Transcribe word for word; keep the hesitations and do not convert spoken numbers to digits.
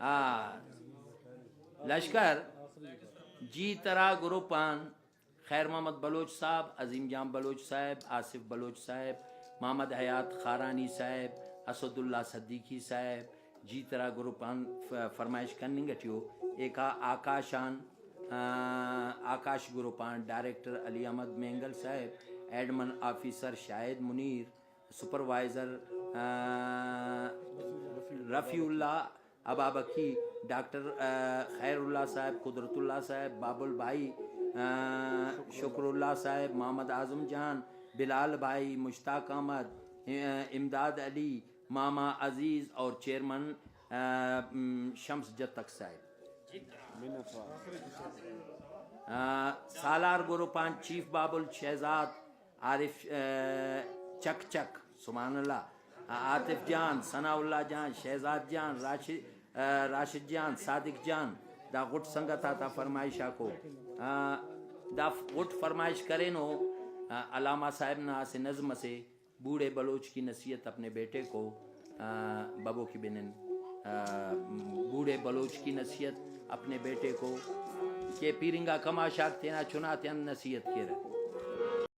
آ، لشکر جی ترا گروپ آن خیر محمد بلوچ صاحب، عظیم جان بلوچ صاحب، آصف بلوچ صاحب، محمد حیات خارانی صاحب، اسد اللہ صدیقی صاحب، جی ترا گروپ آن ف-، فرمائش کننگ ٹی ءُ۔ ایکا آکاش آن، آ، آکاش گروپ آن ڈائریکٹر علی احمد مینگل صاحب، ایڈمن آفیسر شاہد منیر، سپروائزر، آ، رفیع اللہ ابابکی، ڈاکٹر، آ، خیر اللہ صاحب، قدرت اللہ صاحب، بابل بھائی، آ، شکر اللہ صاحب، محمد اعظم جان، بلال بھائی، مشتاق احمد، آ، امداد علی، ماما عزیز اور چیئرمین، آ، م، شمس جتک صاحب۔ آ، سالار گروپ آن چیف بابل شہزاد، عارف، آ، چک چک، سبحان اللہ، آ، عاطف جان، ثناء اللہ جان، شہزاد جان، راشد، آ، راشد جان، صادق جان، دا غٹ سنگت آتا فرمائش آکو۔ آ، دا غٹ فرمائش کرینو، آ، علامہ صاحب نا اسہ نظم اسے، بوڑھے بلوچ کی نصیحت اپنے بیٹے کو، آ، ببو کی بنن، آ، بوڑھے بلوچ کی نصیحت اپنے بیٹے کو، کہ پیرنگا کماشاک تینا چنا تیان نصیحت کیرہ۔